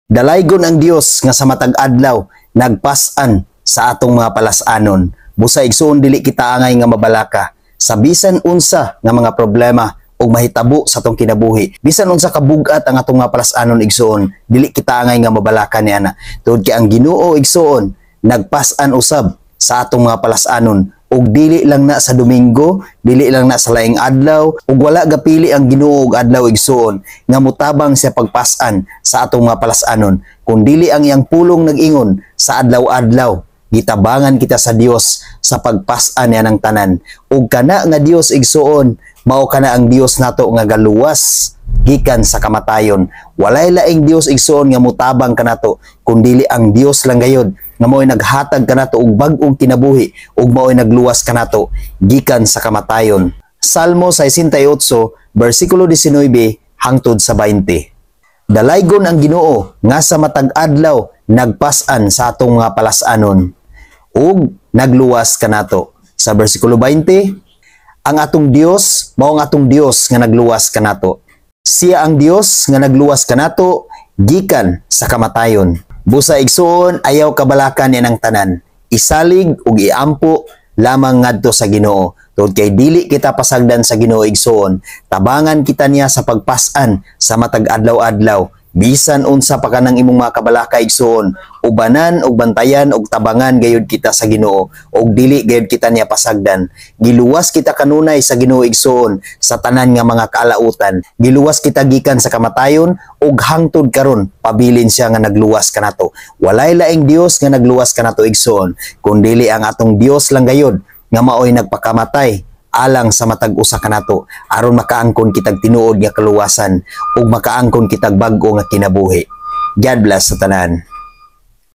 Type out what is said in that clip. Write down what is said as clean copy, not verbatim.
Dalaygon ang Dios nga sa matag adlaw nagpas-an sa atong mga palasanon. Busa, igsuon, dili kita angay nga mabalaka sa bisan unsa nga mga problema ug mahitabo sa atong kinabuhi. Bisan unsa ka bug-at ang atong mga palasanon, igsuon, dili kita angay nga mabalaka ni ana. Tungod kay ang Ginoo, igsuon, nagpas-an usab sa atong mga palasanon ug dili lang na sa Domingo, dili lang na sa laing adlaw, ug wala gapili ang Ginoo og adlaw, igsuon, nga mutabang siya pagpas-an sa atong mga palasanon. Kun dili ang iyang pulong nag-ingon sa adlaw-adlaw gitabangan kita sa Dios sa pagpas-an niya ng tanan. Ug kana nga Dios, igsuon, mao kana ang Dios nato nga galuwas gikan sa kamatayon. Walay laing Dios, igsuon, nga mutabang kanato kun dili ang Dios lang gayod nga mao'y naghatag kanato og bag-ong kinabuhi ug mao'y nagluwas kanato gikan sa kamatayon. Salmo 68 bersikulo 19 hangtod sa 20. Dalaygon ang Ginoo nga sa matag adlaw nagpas-an sa atong mga palasanon ug nagluwas kanato. Sa bersikulo 20, ang atong Dios mao ang atong Dios nga nagluwas kanato. Siya ang Dios nga nagluwas kanato gikan sa kamatayon. Busa, igsuon, ayaw kabalakan ni ang tanan. Isalig ug iampo lamang ngadto sa Ginoo. Tungod kay dili kita pasagdan sa Ginoo, igsuon. Tabangan kita niya sa pagpas-an sa matag adlaw-adlaw. Bisan unsa pa kanang imong mga kabalaka, igsuon, ubanan ug bantayan ug tabangan gayud kita sa Ginoo ug dili gayud kita niya pasagdan. Giluwas kita kanunay sa Ginoo, igsuon, sa tanan nga mga kaalautan. Giluwas kita gikan sa kamatayon ug hangtod karon pabilin siya nga nagluwas kanato. Walay laing Dios nga nagluwas kanato, igsuon, kun dili ang atong Dios lang gayud nga maoy nagpakamatay alang sa matag usa kanato aron makaangkon kitag tinuod nga kaluwasan ug makaangkon kitag bag-o nga kinabuhi. God bless sa tanan.